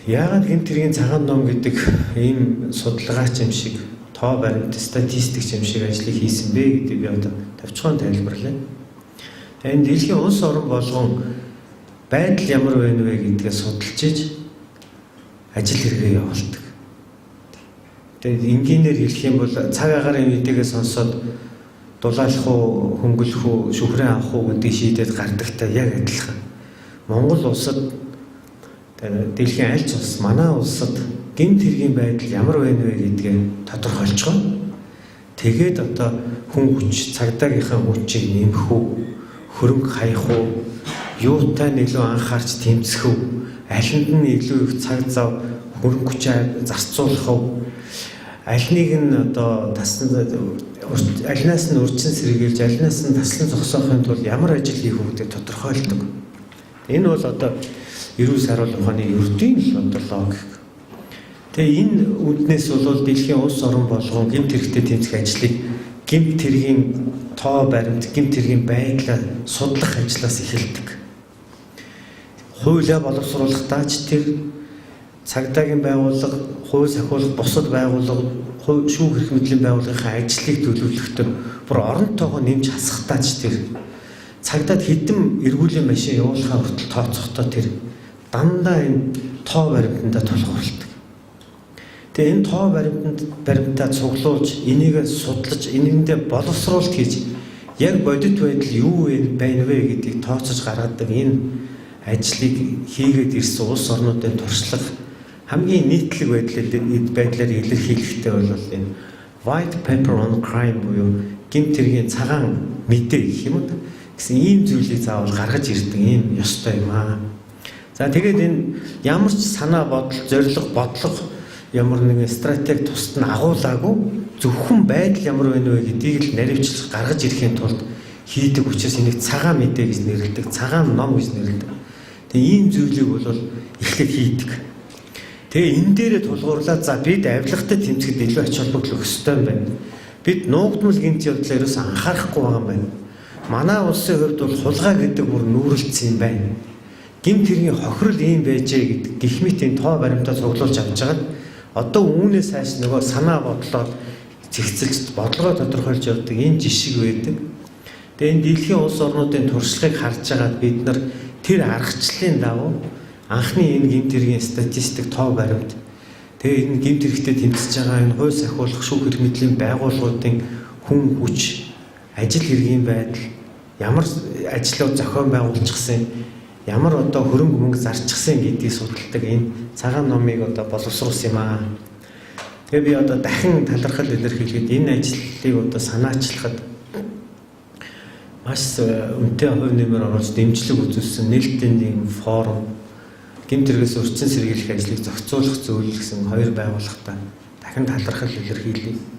Яагаад гэмт хэргийн цагаан ном гэдэг ийм судалгаач юм шиг, тоо баримт, статистик юм шиг ажлыг хийсэн бэ гэдгийг би одоо товчхон тайлбарлая. Энэ дэлхийн улс орон болгон байдал ямар байна вэ гэдгээ судалж иж ажил хэрэгээ явуулдаг. Тэгээд энгийнээр хэлэх юм бол цаг агаарын мэдээгээ сонсоод дулаалах уу, хөнгөлөх үү, шүхрээ авах уу гэдгийг шийдээд гардагтай яг адилхан. Монгол улсад, дэлхийн аль ч улс, манай улсад гэмт хэргийн байдал ямар байна вэ гэдгээ тодорхойлцгоо. Тэгээд одоо хүн хүч, цагдаагийнхаа хүчийг нэмэх үү, хөрөнгө хаях уу, юутай нь илүү анхаарч тэмцэх үү, алинд нь илүү их цаг зав, хөрөнгө хүчээ зарцуулах уу, альныг нь одоо тасан алинаас нь урьдчилан сэргийлж, алинаас нь таслан зогсоохын тулд ямар ажил хийх үү гэдэг тодорхойлдог. Энэ бол одоо эрүүл саруул ухааны ердийн л одоо логик. Тэгээ энэ үүднээс бол дэлхийн улс орон болгон гэмт хэрэгтэй тэмцэх ажлыг гэмт хэргийн тоо баримт, гэмт хэргийн байдлаа судлах ажлаас эхэлдэг. Хуулиа боловсруулахдаа ч тэр цагдаагийн байгууллага, хууль сахиулах бусад байгууллага, шүүх эрх мэдлийн байгууллагын ажлыг төлөвлөхдөө, бүр оронтойгоо нэмж хасахдаа ч тэр цагдаад хэдэн эргүүлийн машин явуулахаа хүртэл тооцохдоо тэр дандаа энэ тоо баримтандаа тулгуурладаг. Тэгээ энэ тоо баримтаа цуглуулж, энийг судлаж, энэндээ боловсруулалт хийж, яг бодит байдал юу байна вэ гэдгийг тооцож гаргадаг энэ ажлыг хийгээд ирсэн улс орнуудын туршлага хамгийн нийтлэг байдлаар илэрхийлэхдээ бол энэ white paper on crime буюу гэмт хэргийн цагаан мэдээ гэх юм уу гэсэн ийм зүйлийг заавал гаргаж ирдэг ийм ёстой юм аа. За, тэгээд энэ ямар ч санаа бодол, зорилго, бодлого, ямар нэгэн стратеги тусад нь агуулаагүй, зөвхөн байдал ямар байна вэ гэдгийг л наривчлах, гаргаж ирэхийн тулд хийдэг учраас энийг цагаан мэдээ гэж нэрлэдэг, цагаан ном гэж нэрлэдэг. Тэгээ ийм зүйлийг бол эхлээд хийдэг. Тэгээ энэ дээрээ тулгуурлаад, за, бид авилгатай тэмцэхэд илүү ач холбогдол өгөх ёстой юм байна. Бид нуугдмал гэмт явдлаа ерөөсөн анхаарахгүй байгаа юм байна. Манай улсын хувьд бол хулгай гэдэг бүр нүүрэлцсэн юм байна. Гэмт хэргийн хохирол ийм байжээ гэдэг гэх мэт энэ тоо баримтаа цуглуулж авч байгаад одоо үүнээс хойш нөгөө санаа бодлоо зэгцэлж, бодлогоо тодорхойлж явдаг энэ жишг байдаг. Тэгээ энэ дэлхийн улс орнуудын туршлагыг харж байгаад бид нар тэр аргачлалын дагуу анхны энэ гэмт хэргийн статистик, тоо баримт, тэгээ энэ гэмт хэрэгтэй тэмцэж байгаа энэ хууль сахиулах, шүүх эрх мэдлийн байгууллагуудын хүн хүч, ажил хэргийн байдал, ямар ажлууд зохион байгуулчихсан, ямар одоо хөрөнгө мөнгө зарчихсан гэдгийг судалдаг энэ цагаан номыг одоо боловсруулсан юм аа. Тэгээ би одоо дахин талархал илэрхийлгээд, энэ ажлыг одоо санаачлахад маш үнэтэй хувь нэмэр оруулж дэмжлэг үзүүлсэн нээлттэй нийгэм форум, гэмт хэрэгээс урьдчилан сэргийлэх ажлыг зохицуулах зөвлөл гэсэн хоёр байгууллагатай дахин талархал илэрхийлье.